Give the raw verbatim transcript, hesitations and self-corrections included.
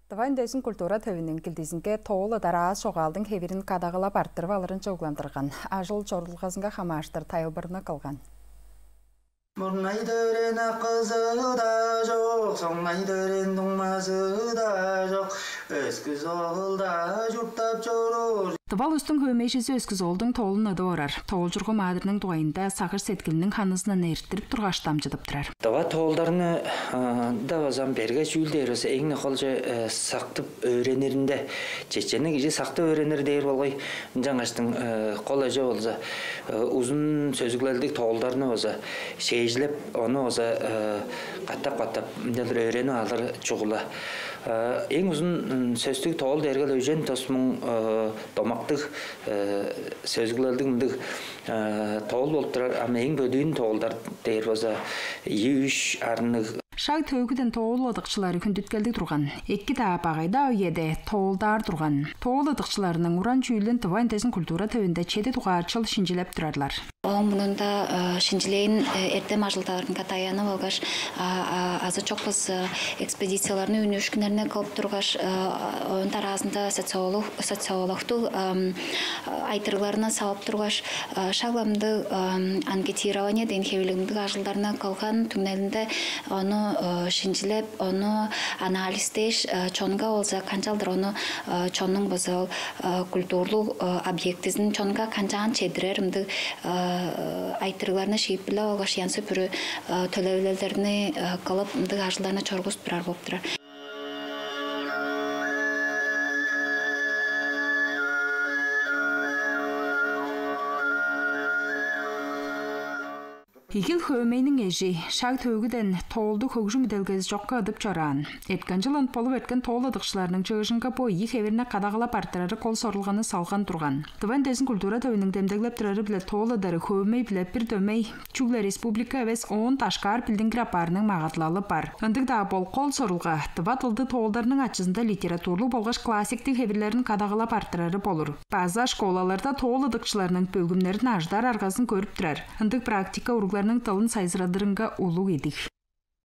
Тыва үндезин культура төвүнүң килдизинге тоол ыдар аас чогаалдың хевирин кадагалап арттырып алырынче угландырган ажыл чорулгазынга хамааштыр тайылбырны кылган. Мурнай дөрен акызы-даа чок, соңнай дөрен дуңмазы-даа чок, өскүс оолда чурттап чоруур. Тыва улустуң хөөмейжизи өскүс оолдуң тоолун ыдып орар. Тоолчургу маадырның дугайында сагыш сеткилиниң ханызындан эрттирип тургаш дамчыдып турар. Тыва тоолдарны да базам берге чүүл дээр база эң холче сактып өөрениринде, чечени кижи сактып өөренир дээр болгай. Ынчангаштың кол эже болза узун сөзүглелдиг тоолдарны база шээжилеп, ону база катап-катап мынчалдыр өөренип алыр чугула. Эң узун сөстүг тоол дээрге өжен тосмуң домактыг сөзүглелдиг мындыг тоол болуп турар. Ам эң бөдүүн тоолдар дээр база ийи-үш арныг. Шаг төөгүден тоол ыдыкчылары хүндүткелдиг турган. Эки-даа, багай-даа үеде тоолдаар турган. Тоол ыдыкчыларының уран чүүлүн Тыва үндезин культура төвүнде чеди дугаарчыл шинчилеп турарлар. Ооң мурнунда шинчилээн эртем ажылдарынга даянып алгаш, азы чок болза экспедицияларны үнүүшкүннерни кылып тургаш, оон дараазында социолог социологтуг айтырыгларны салып тургаш, шагламдыг анкетирование дээн хевирлиг мындыг ажылдарны кылган түңнелинде ону шинчилеп, ону анализдеш, чонга болза канчалдыр ону чоннуң база ол культурлуг объектизин чонга канчаан чедирер мындыг айтырыгларны шиитпирлеп алгаш, янзы-бүрү төлевилелдерни кылып, мындыг ажылдарны чоргузуп турар болуп турар. Игил хөөмейниң эжи шаг төөгүден тоолду хөгжүм иделгези чокка ыдып чораан. Эрткенчил ынт болуп эрткен тоол ыдыкчыларының чыыжынга бо ийи хевирни кадагалап арттырары кол сорулганы салган турган. Тыва үндезин культура төвүнүң демдеглеп турары-биле тоол ыдары хөөмей-биле бир дөмей, чүгле республика эвес, оон дашкаар билдингир апаарының магадылалы бар. Ындыг-даа бол, кол сорулга тыва дылды тоолдарның ачызында литературлуг болгаш классиктиг хевирлерин кадагалап арттырары болур. База школаларда тоол ыдыкчыларының бөлгүмнерин ажыдар аргазын көрүп турар. Ындыг практика уругларның дылын сайзырадырынга улуг идиг.